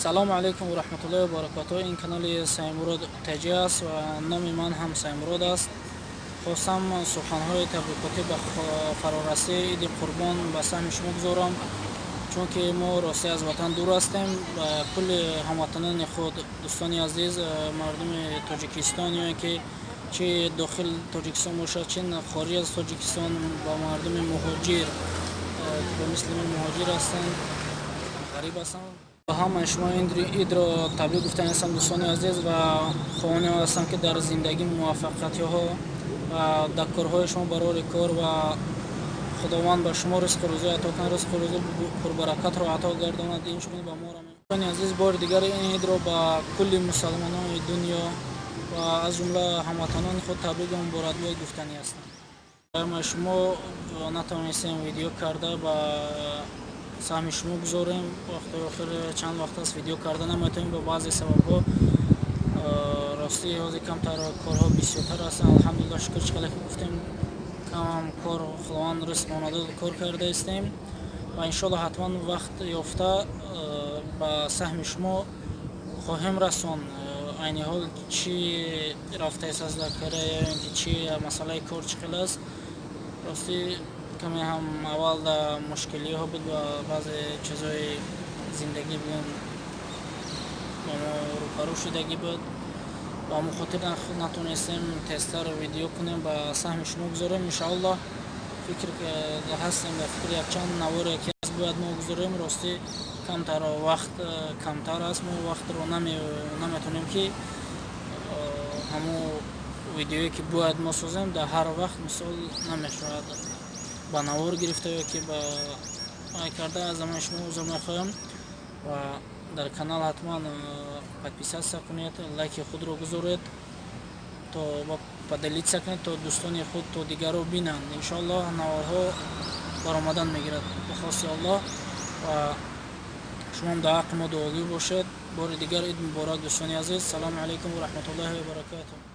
Салому алайкум ва раҳматуллоҳи ва баракатуҳ. Ин канали Саймурод ТЖ аст ва номи ман ҳам Саймурод аст. Хостам суханҳои табрикотӣ ба фарорасии Иди Қурбон ба саҳми шумо гузорам, чунки мо ростӣ аз ватан дур ҳастем. Ба кулли ҳамватанони худ, дӯстони азиз, мардуми Тоҷикистон ё ин ки чи дохил Тоҷикистон бошад, чи хориҷ аз Тоҷикистон, ба мардуми муҳоҷир, ки ба мисли мо муҳоҷир ҳастанд, ғариб ҳастанд, ба ҳамаи шумо ин идро табрик гуфтани ҳастам, дӯстони азиз, ва хоҳони он ҳастам, ки дар зиндагӣ муваффақиятҳо ва дар корҳои шумо барори кор ва Худованд ба шумо ризқу рӯзӣ ато кунад, ризқу рӯзӣ пурбаракатро ато гардонад. Инчунин ба моро, дӯстони азиз, бори дигар ин идро ба кулли мусалмонони дунё ва аз ҷумла ҳамватанони худ табрику муборакбод гуфтанӣ ҳастам. Ҳамаи шумо натавонистем видео карда ба саҳми шумо гузорем. Вақти охир чанд вақт аст, видео карда наметавонем ба баъзе сабабҳо. Ростӣ, ҳозир камтар корҳо бисёртар ҳастанд. Алҳамдулилла, шукр, чӣ қадар ки гуфтем, камам кор Худованд ризқ монада кор карда истем ва иншоалло ҳатман вақт ёфта ба саҳми шумо хоҳем расон. Айни ҳол чӣ рафтааст дар Корея ё ин ки чӣ масъалаи кор чӣ хел аст. Ростӣ, каме ҳам аввал дар мушкилиҳо буд ва баъзе чизҳои зиндагӣ бигӯем ба мо рӯбарӯ шудагӣ буд. Ба ҳамон хотир натонистем тезтар видео кунем, ба саҳми шумо гузорем. Иншоалло, фикр ҳастем, дар фикри якчанд наворе ки аст, бояд мо гузорем. Ростӣ, камтар вақт камтар аст, мо вақтро наметавонем, ки ҳамон видеое ки бояд мо созем, дар ҳар вақт мисол намешавад ба навор гирифта ё ки ба ай карда. Аз ҳамаи шумо узр мехоҳам ва дар канал ҳатман подписаться кунед, лайки худро гузоред, то поделиться кунед, то дӯстони худ, то дигарро бинанд. Иншоаллоҳ, наворҳо баромадан мегирад ба хости Аллоҳ ва шумоам дар ҳаққи мо дуогӯ бошед. Бори дигар ид муборак, дӯстони азиз. Салому алайкум ва раҳматуллоҳи ва баракатуҳ.